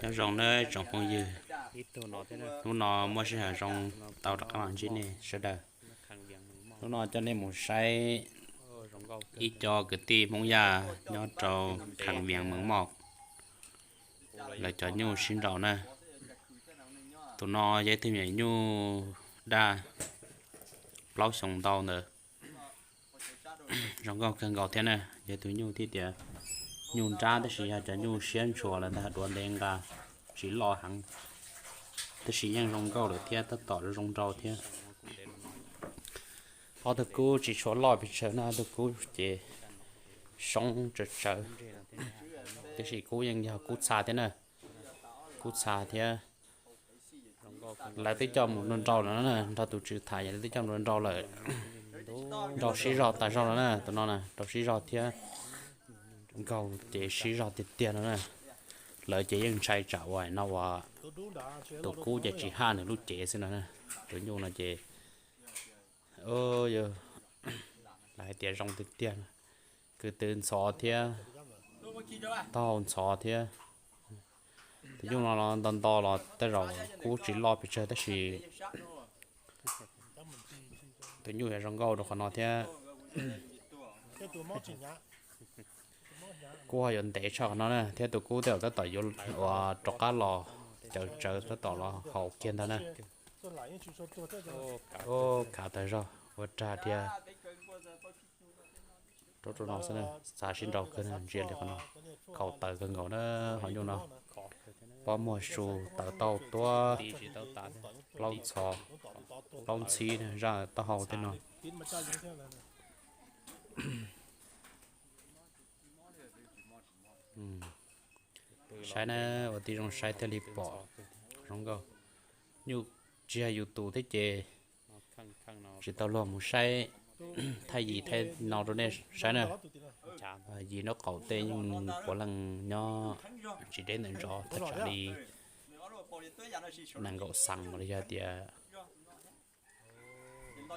Nyob zoo nawb tsoom phooj ywg, hnub no muaj sij hawm zoo tau rov qab los ntsib nej sawv daws. Hnub no coj nej mus saib ib co kwv tij Hmoob Yaj nyob rau Kham Vias Mees Moj, lawv cov nyuj sib nraus na. Tus no yog ib tug me nyuj daj plaub xyoos ntau ntawd, zoo nkauj kawg nkaus thiab na. Yog tus nyuj thiab tias nyuj nrab tab sis yog cov nyuj siab ntshua lawm ntag, duav ntev nqa, tsis loj heev, tab sis yeej zoo nkauj lawm thiab tab tom zoo nraus thiab. Ob tug kub tsis tshua loj pes tsawg na, ob tug kub ces soob tsawv tsawv, tab sis kub yeej yog kub txha thiab na, kub txha thiab. Lawv twb coj mus nrau lawm na, nrog tus tswv tham lawv twb coj mus nrau lawm. Nrau sib zog tas zog no na, tus no na nrau sib zog thiab, nkaug ces sib zog tiag tiag no na. Lawv ces yeej ntshai tsam uas no uas tus kub ces tsis haj nws lub cev xwb no na. Tus nyuj no ces yog lawv hais tias zoo tiag tiag, kwv tw ntxhov thiab, taub hau ntxhov thiab. Tus nyuj no los nto nto los tej zaum kub tsis loj pes tsawg tab sis tus nyuj yog zoo nkauj rau qhov no thiab. Kub ho yuav ntev tshaj qhov no na, thiab tus kub tej zaum tab tom yuav uas rov qab los, cawv tsawv tab tom los haus kiag ntag na. Khav tag zog ua rag thiab. Rau rau no xwb, xav sib nraus kawg ntsia li qhov no, khaus taws kawg nkaus na. Hov nyuj no pob muag su, taws taub hau tuab, plaub ntxhov, plaub ntxhib, zaj taub hau tej no. Saib na, ua tib zoo saib thiaj li pom zoo nkauj. Nyuj tsis yog yus tus thiab ces tsis tau luag mus saib, thaij yim thaij no rau nej saib na. Yim nraub qaum tej yeej puav leej nyob tsis deb ntawm ntsos, thaj tsam li nees nkaum xees los yog tias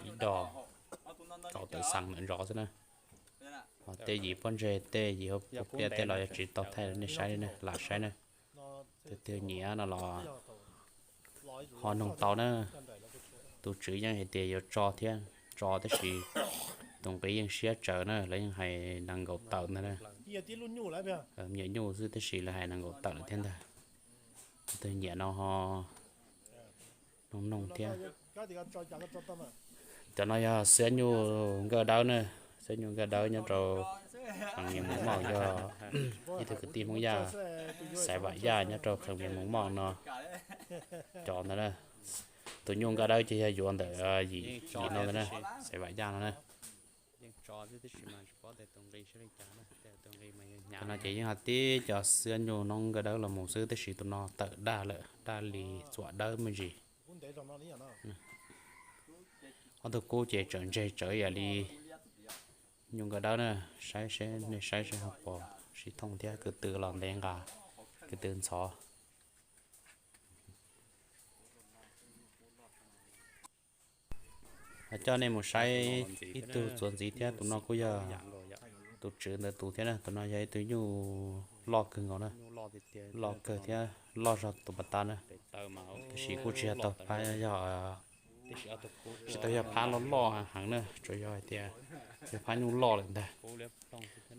ib dos kaum tawm xees ntawm ntsos xwb na. Ho tej yim pob ntseg tej yim hauv paus piab tej los yog tsis tau thaij nej saib li na, lam saib na. Tus twg nyiam no los ho noog tau na. Tus tswv yeej hais tias yuav tso thiab, tso tab sis tus nqi yeej siab tsawv na, lawv yeej hais nees nkaum tawm ntag na. Me nyuam nyuj xwb tab sis lawv hais nees nkaum tawm lawm thiab ntag. Tus twg nyiam no ho noog noog thiab. Cov no yog xiab nyuj nkaj dawb na, xiab nyuj nkaj dawb nyob rau Kham Vias Mees Moj, yog ib tug kwv tij Hmoob Yaj Xaiv Vam Yaj nyob rau Kham Vias Mees Moj no cov ntawd na. Tus nyuj nkaj dawb ces yog yuav ntawm yim, yim no ntawd na, Xaiv Vam Yaj no na. Tus no ces yeej hais tib cov xiab nyuj noob nkaj dawb los mus xwb tab sis tus no tawm daj lawm, daj li txuam dawb me ntsis. Ob tug kub ces tsawm ntseg tsawv ib yam li nyuj nkaj dawb na. Saib seb, nej saib seb ho puas sib thooj thiab, kwv tw los ntev nqa, kwv tw ntxhov. Coj nej mus saib ib tug txuas ntxiv thiab, tus no kuj yog tus tswv ntawd tus thiab na. Tus no yog ib tug nyuj loj kawg nkaus na, loj kawg thiab loj zog tus pas tas na. Tab sis kuj tsis yog tau phab, yog tsis tau yog phab loj loj heev na, tsuas yog hais tias yog phab nyuj loj lawm ntag.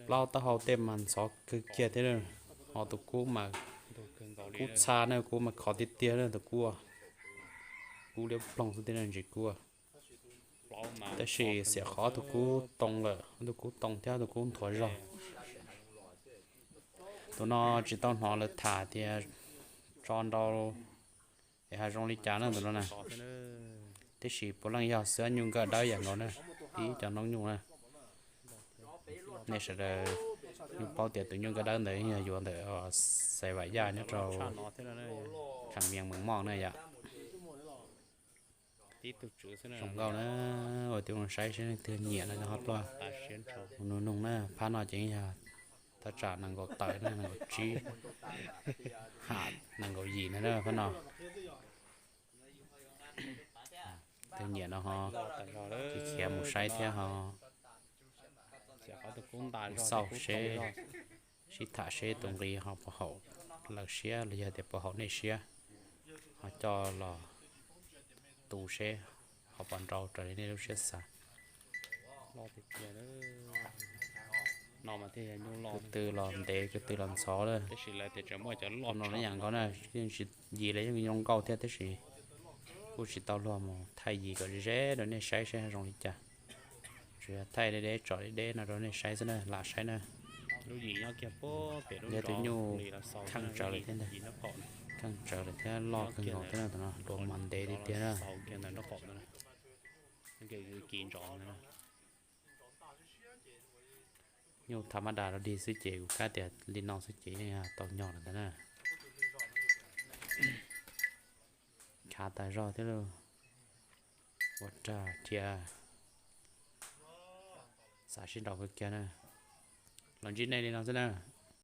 Plaub taub hau tej mas ntxhov kawg kiag thiab na. Ho tus kub mas kub txha na, kub mas khov tiag tiag na tus kub. Kub liab ploog xwb thiab na, ntsis kub. Tab sis xiam qhov tus kub too lawm, tus kub too thiab tus kub nthuav zog. Tus no tsis tau hnov lawv tham tias tso nrau es hav zoo li cas na tus no na. Tiam sis puav leej yog xiab nyuj nkaj dawb yam nkaus na, ib cov noob nyuj na. Nej sawv daws yeej paub tias tus nyuj nkaj dawb ntawd yog yuav ntawm Xaiv Vam Yaj nyob rau Kham Vias Mees Moj na yom. Zoo nkauj na, ua tib zoo saib seb leej twg nyiam no ho pluaj mus nug nug na. Phab no ces yog thaj tsam nees nkaum tawm na, nees nkaum tsib ham nees nkaum yim ntag na phab no. Leej twg nyiam no ho khiav mus saib thiab ho xauj seb, sib tham seb tus nqi ho puas haum. lawv siab los yog tias puas haum nej siab, ho coj los tu seb ho puas nrau raws li nej lub siab xav. Loj tiag tiag, no mas thiaj yog nyuj loj. Ko tw los ntev, ko tw los ntxhov lawm, tab sis lawv tias tseem muaj cov loj no na yam nkaus na, yeej tsis yis li, yeej zoo nkauj thiab tab sis kuj tsis tau luag mus thaij yis kom ze ze rau nej saib seb zoo li cas. Tsuas yog thaij deb deb tsom deb deb no rau nej saib xwb na, lam saib na. Lub yim nyob kiag puag pem lub, yog tus nyuj kheej tsawv lawm thiab ntag, kheej tsawv lawm thiab loj kawg nkaus thiab no, tus no dua mas ntev tiag tiag na. Nyuj tham mab das rau dig xwb ces kuv kav tias li no xwb ces yeej tau nyog lawm ntag na. Khav tas zog thiab lauj. Ua rag thiab. Xav sib nraus kawg kiag na. Los ntsib nej li no xwb na.